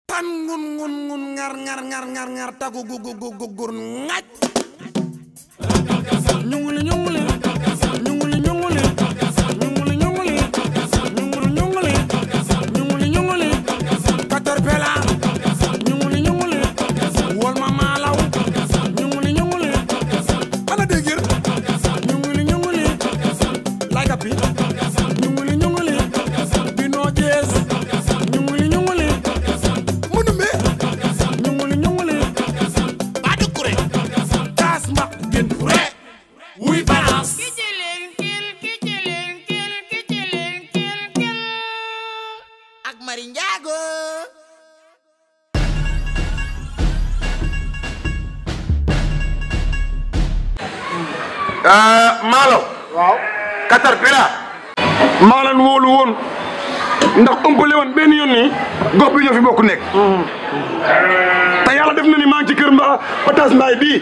tan ngun ngar tagu gugur ngaj ñunguli ñunguli ñunguli ñunguli ñunguli ñunguli ñunguli ñunguli ñunguli ñunguli Caterpillar ñunguli ñunguli wol ma malaw ñunguli ñunguli ana dégir ñunguli ñunguli like a pi ñunguli ñunguli bino jees ñunguli ñunguli munumbe ñunguli ñunguli badu kure tas mak gen kure wuy balance ak Mari Njaago Malo. waaw. Caterpillar. maa leen wóolu woon ndax ëmpale woon benn yoon nii gox bi ñoo fi bokk nekk. te yàlla def na ni maa ngi ci kër Pataas Mbaay bii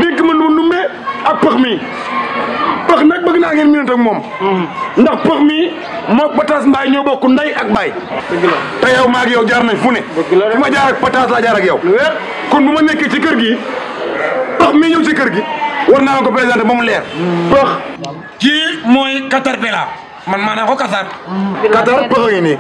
dénk ma nu numbe ak pëx mi pëx nag bëgg naa ngeen minute ak moom. ndax pëx mi moo Pataas Mbaay ñoo bokk ndey ak baay. dëgg la te yow maa ak yow jaar nañ fu ne. dëgg la fi ma jaar ak Pataas laa jaar ak yow. lu wér. kon bu ma nekkee ci kër gi pëx mi ñëw ci kër gi war naa ko présenté ba mu leer. pëx kii mooy Caterpillar man maa naa ko Qatar. Qatar pëx a ngi nii.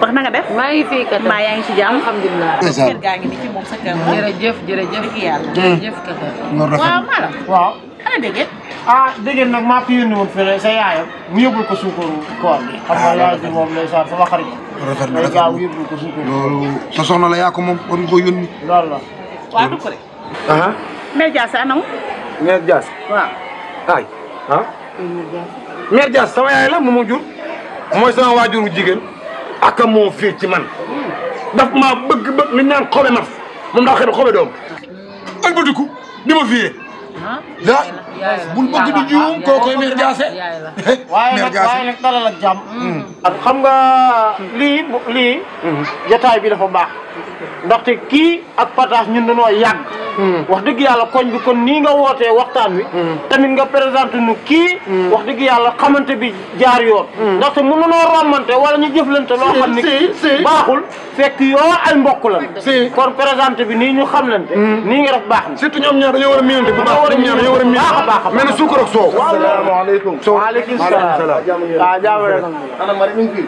wax na nga def maa ngi fii kat mbaa yaa ngi ci jàmm alhamdulilah. kër gaa ngi ni ci moom sa kër la jërëjëf jërëjëf dëgg yàlla jërëjëf kat. waaw Mala waaw. ana dégg ah dégg nag maa fi yónni woon fële sa yaayam mu yóbbul ko suukaru koor bi. xam nga yaay bi moom lay saa sama xarit. rafet na day gaaw yóbbul ko suukaru. loolu sa soxna la yaa ko moom war nga ko yónni. loolu la. waaw du ko rek ah. mère Dia sa anam mère Dias. waaw ay ah. mère Dias sama yaay la mu jur mooy sama waajuru jigéen ak moo fii ci man daf maa bëgg li ñu naan xobe mas moom daa xëy xobe doom. ëlbatiku di ma fiyee. la bul bëgg di juum koo koy mère Dias. waaye nag dalal ak jàmm. xam nga lii jotaay bi dafa baax. ndaxte kii ak Pataas ñun dañoo yàgg. wax dëgg yàlla koñ bi kon nii nga wootee waxtaan wi. tamit nga présenté nu kii. wax dëgg yàlla xamante bi jaar yoon. ndaxte mën nanoo rombante wala ñu jëflante loo xam ni baaxul fekk yoo ay mbokk la. kon présenté bi nii ñu xamlante. nii nga def baax na. surtout ñoom ñaar dañoo war a miinante bu baax ñoom ñaar dañoo war a miinante baax a mel ni suukar ak soow. asalaamaaleykum. waaleykum salaam. waaw jaamu rek. ana Mari mi ngi fi.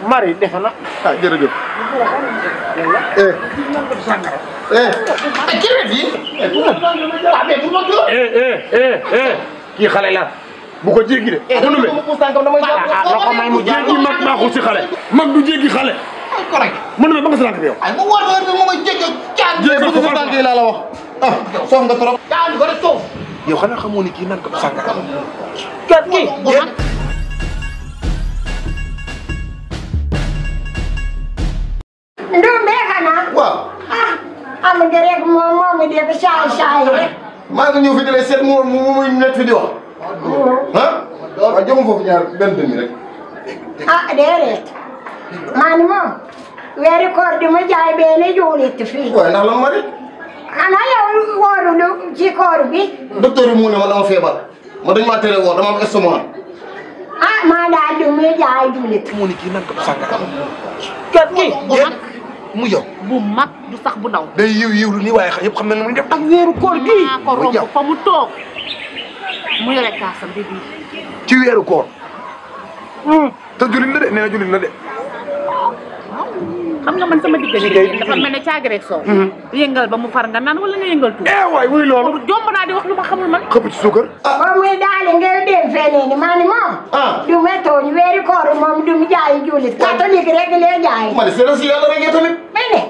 Mari defe na. ah jërëjëf. kii xale la bu ko jéggi de. bu nu loko may mu jéggi mag baaxul si xale. mag du jéggi xale. mën na ba nga si lànk bi yow. ay mu war heure bi mu ma jéggi caan jéggi ko tànk yi laa la wax ah soof nga trop caan ko rek soof yow xanaa xamoo ni kii naan ko sàngara. kii. Ndumbe xanaa. waaw am nga rek moom it def saay rek. maa ngi ñëw fi di lay seet mu muy nekk fi di wax ah waaw jox ma foofu ñaar benn demi rek Déedéet man moom weeri koor di ma jaay benn juulit fii. waaye ndax lan Mari xanaa yow wóorul ci koor bi. docteur bi mu ne ma dama feebar ma dañ maa tere woor dama am estomac maa daal di ma jaay juulit. moo ni kii naan ko sàngara. kii. mu yow. bu mag du sax bu ndaw day yiw lu nii waaye yëpp xam na ne mu def. ak weeru koor gii. maa ko romb fa mu toog mu yore kaasam di biir ci weeru koor. te jullit la de nee na jullit la de. xam nga man sama diggante dafa mel ne caagi rek soow yëngal ba mu far nga naan wala nga yëngal tuuti waay wuy loolu. jomb naa di wax lu ma xamul man xëpp ci suukar. ba muy daal ngay dem feneen ni man moom. du ma tooñ weeri koor moom du mu jaay juulit. catholique rek lay jaay. Mari seetal si yàlla rek yow tamit bene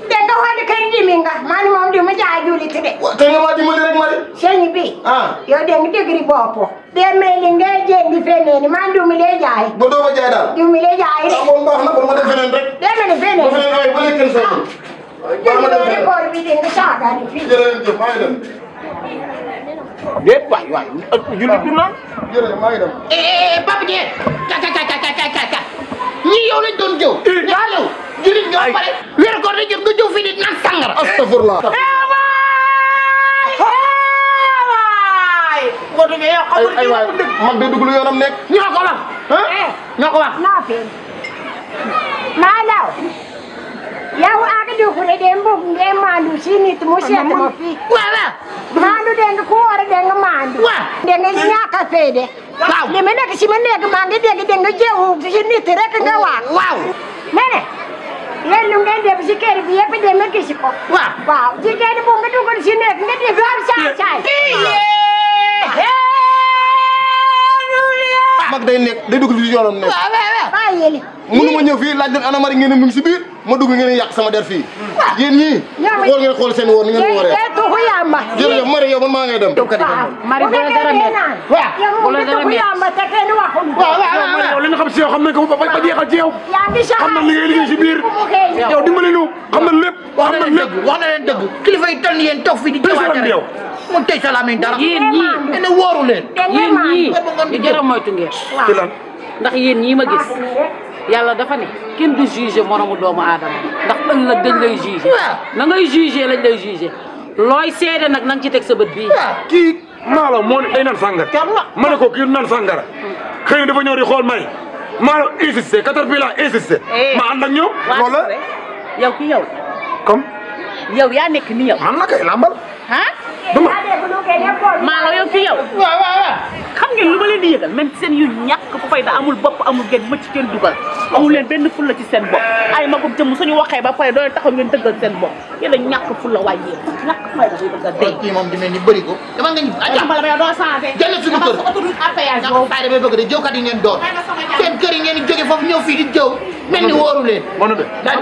dégg nga wax kay dimi nga man moom du ma jaay juulit de. te nga maa dimbali rek Mari sëñ bi. yow dégg nga dégri bopp. demee ni ngay jëndi feneen ni man du mu lay jaay. ba doo ma jaay daal du mu lay jaay de. moom baax na kon ma dem feneen rek demee ni feneen. ma feneen waaye ba léegi kenn soxla jënd weeri koor bi dégg nga saagaani fii. jërëjëf maa ngi dem déet waay jullit du naan. jërëjëf maa ngi dem Papa Dieng ka ñii yow lañ doon jëw nga yow jullit nga ba pare weeru koor da jëm nga jëw fii di naan sàngara astafurlah boo duggee yow xamul ay waay mag de dugg lu yoonam nekk ñoo ko wax. naa fi maa law ngeen maandu si nit mu seet ma fii. waaw. maandu dégg nga ku war a dégg nga maandu. waaw. dégg nga ñàkk a fay de. waaw li ma nekk si ma nekk maa ngi dégg nga jéewu si nit rek nga wax. waaw. mais ne yéen lu ngeen def si kër bi yëpp dem a gis ko. waaw. waaw jigéen bu nga dugal si nekk nga def am saay-saay. mag day nekk day dugg ci yoonam nekk. waaw yéen. mënu ma ñëw fii laaj leen Ana Marie ngeen ne mu ngi si biir ma dugg ngeen yàq sama der fii. yéen ñii. xool ngeen xool seen woon ni ngeen wooree. tuxu yamba. jërëjëf Marie yow man maa ngay dem. Marie bu la dara métti. bu la dara métti yamba te kenn waxul. yow li nga xam si yow xam nañ ko ba jeexal ci yow. yaa ngi xam na li ngay liggéey si biir. yow dimbali ñu xam na lépp. wax na leen dëgg wax na leen dëgg kilifa yi toll ni yéen toog fii di jawaate rek mu tëj sa lamiñ dara. yéen ñii ne wóoru leen. yéen ñii di jar a moytu ngeen. ci lan. ndax yéen ñii ma gis yàlla dafa ne kenn du jugé moromu doomu aadama ndax ëllëg dañ lay jugé. na ngay jugé lañ lay jugé looy seede nag na nga ci teg sa bët bii. kii Malo moo ne day naan sàngara. ma ne ko kii naan sàngara. xëy na dafa ñëw di xool may. Malo insisté Caterpillar insisté. ma ànd ak ñoom. loolu la yow ki yow. comme. yow yaa nekk ni yow. am na kay lambal. ah. dama. Malo yow ki yow. xam ngeen lu ma leen di yëgal même seen yu ñàkk fu fay da amul bopp amul genn ma ci kenn dugal amul leen benn fulla ci seen bopp ay magum jëmm suñu waxee ba pare doole taxaw ngeen dëggal seen bopp yéen a ñàkk fulla waaye yéen ñàkk fay da bëgg a dee. kii moom di mel ni bëri ko dama nga ñu dama la doo changé. jël suñu kër ñàkk fay damay bëgg de jëwkat yi ngeen doon seen kër yi ngeen jóge foofu ñëw fii di jëw mel ni wóoru leen. moo de. daal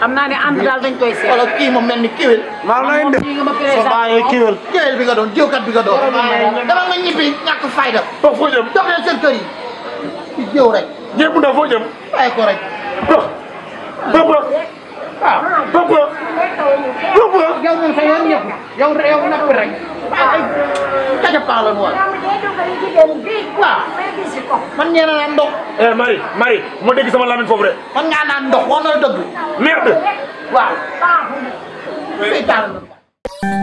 xam naa ne ànd daal dañ koy seet. wala kii moom mel ni kiwil. maa ngi lay def sa baay kiwel. kiwil bi nga doon jëwkat bi nga doon. dama nga ñibbi ñàkk fayda. foo jëm. dox leen seen kër yi di jëw rek. jéem bu ndaw foo jëm. bàyyi ko rek. papa. ah papa. papa. yow moom sa yoon ñëpp yow napp rek. ay caca paaloon woon. waaw. man ngeen a naan ndox. Marie moo dégg sama lamine foofu de. man ngaa naan ndox wax na la dëgg. merde. waaw. seytaan la.